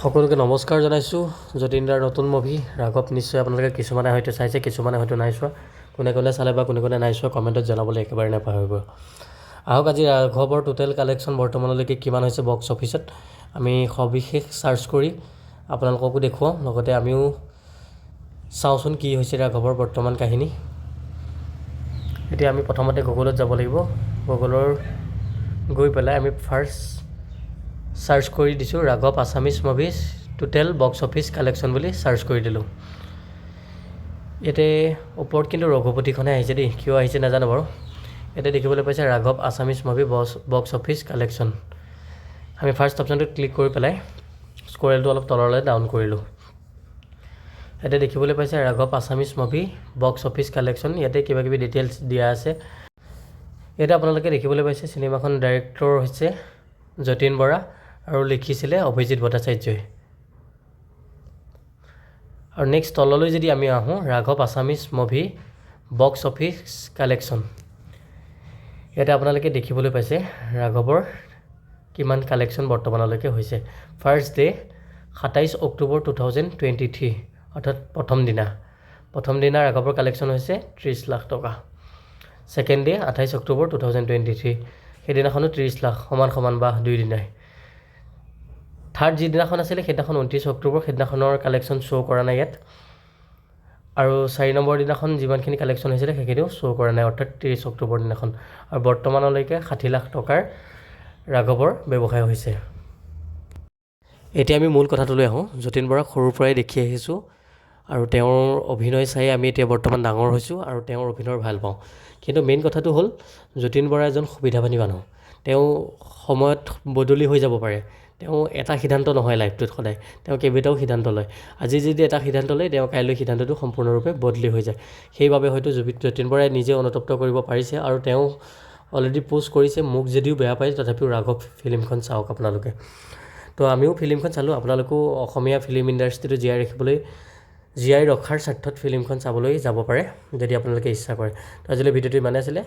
সকলোকে নমস্কাৰ জনাইছোঁ। যতীন দাৰ নতুন মুভি ৰাঘৱ নিশ্চয় আপোনালোকে কিছুমানে হয়তো চাইছে, কিছুমানে হয়তো নাই চোৱা। কোনে কোনে চালে বা কোনে কোনে নাই চোৱা, কমেণ্টত জনাবলৈ একেবাৰে নাপাহৰিব। আহক, আজি ৰাঘৱৰ টোটেল কালেকশ্যন বৰ্তমানলৈকে কিমান হৈছে বক্স অফিচত, আমি সবিশেষ চাৰ্চ কৰি আপোনালোককো দেখুৱাওঁ। লগতে আমিও চাওঁচোন কি হৈছে ৰাঘৱৰ বৰ্তমান কাহিনী। এতিয়া আমি প্ৰথমতে গুগলত যাব লাগিব। গুগলৰ গৈ পেলাই আমি ফাৰ্ষ্ট চাৰ্চ কৰি দিছোঁ, "ৰাঘৱ Assamese movies total box office collection" বুলি চাৰ্চ কৰি দিলোঁ। ইয়াতে ওপৰত কিন্তু ৰঘুপতিখনে আহিছে দেই, কিয় আহিছে নাজানো বাৰু। ইয়াতে দেখিবলৈ পাইছে, ৰাঘৱ Assamese movie box office collection। আমি ফাৰ্ষ্ট অপশ্যনটোত ক্লিক কৰি পেলাই স্ক্ৰলটো অলপ তললৈ ডাউন কৰিলোঁ। ইয়াতে দেখিবলৈ পাইছে, ৰাঘৱ Assamese movie box office collection। ইয়াতে কিবা কিবি ডিটেইলছ দিয়া আছে। ইয়াতে আপোনালোকে দেখিবলৈ পাইছে, চিনেমাখন ডাইৰেক্টৰ হৈছে যতীন বৰা আৰু লিখিছিলে অভিজিত ভট্টাচাৰ্যই। আৰু নেক্সট তললৈ যদি আমি আহোঁ, ৰাঘৱ Assamese movie box office collection, ইয়াতে আপোনালোকে দেখিবলৈ পাইছে ৰাঘৱৰ কিমান কালেকশ্যন বৰ্তমানলৈকে হৈছে। ফাৰ্ষ্ট ডে 27 অক্টোবৰ 2023, অৰ্থাৎ প্ৰথম দিনা ৰাঘৱৰ কালেকশ্যন হৈছে 30 লাখ টকা। ছেকেণ্ড ডে 28 অক্টোবৰ 2023, সেইদিনাখনো 30 লাখ, সমান সমান বা দুইদিনাই। থাৰ্ড যিদিনাখন আছিলে, সেইদিনাখন 29 অক্টোবৰ, সেইদিনাখনৰ কালেকশ্যন শ্ব' কৰা নাই ইয়াত। আৰু চাৰি নম্বৰ দিনাখন যিমানখিনি কালেকশ্যন হৈছিলে, সেইখিনিও শ্ব' কৰা নাই, অৰ্থাৎ 30 অক্টোবৰ দিনাখন। আৰু বৰ্তমানলৈকে 60 লাখ টকাৰ ৰাঘৱৰ ব্যৱসায় হৈছে। এতিয়া আমি মূল কথাটোলৈ আহোঁ। যতীন বৰাক সৰুৰ পৰাই দেখি আহিছোঁ আৰু তেওঁৰ অভিনয় চাই আমি এতিয়া বৰ্তমান ডাঙৰ হৈছোঁ আৰু তেওঁৰ অভিনয় ভাল পাওঁ। কিন্তু মেইন কথাটো হ'ল, যতীন বৰা এজন সুবিধাবাদী মানুহ। তেওঁ সময়ত বদলি হৈ যাব পাৰে। তেওঁ এটা সিদ্ধান্ত নহয় লাইফটোত সদায়, তেওঁ কেইবাটাও সিদ্ধান্ত লয়। আজি যদি এটা সিদ্ধান্ত লয়, তেওঁ কাইলৈ সিদ্ধান্তটো সম্পূৰ্ণৰূপে বদলি হৈ যায়। সেইবাবে হয়তো যতীন বৰাই নিজে অনুতপ্ত কৰিব পাৰিছে আৰু তেওঁ অলৰেডি প'ষ্ট কৰিছে, "মোক যদিও বেয়া পায়, তথাপিও ৰাঘৱ ফিল্মখন চাওক আপোনালোকে।" তো আমিও ফিল্মখন চালোঁ। আপোনালোকেও অসমীয়া ফিল্ম ইণ্ডাষ্ট্ৰিটো জীয়াই ৰখাৰ স্বাৰ্থত ফিল্মখন চাবলৈ যাব পাৰে, যদি আপোনালোকে ইচ্ছা কৰে। তো আজিলৈ ভিডিঅ'টো ইমানেই আছিলে।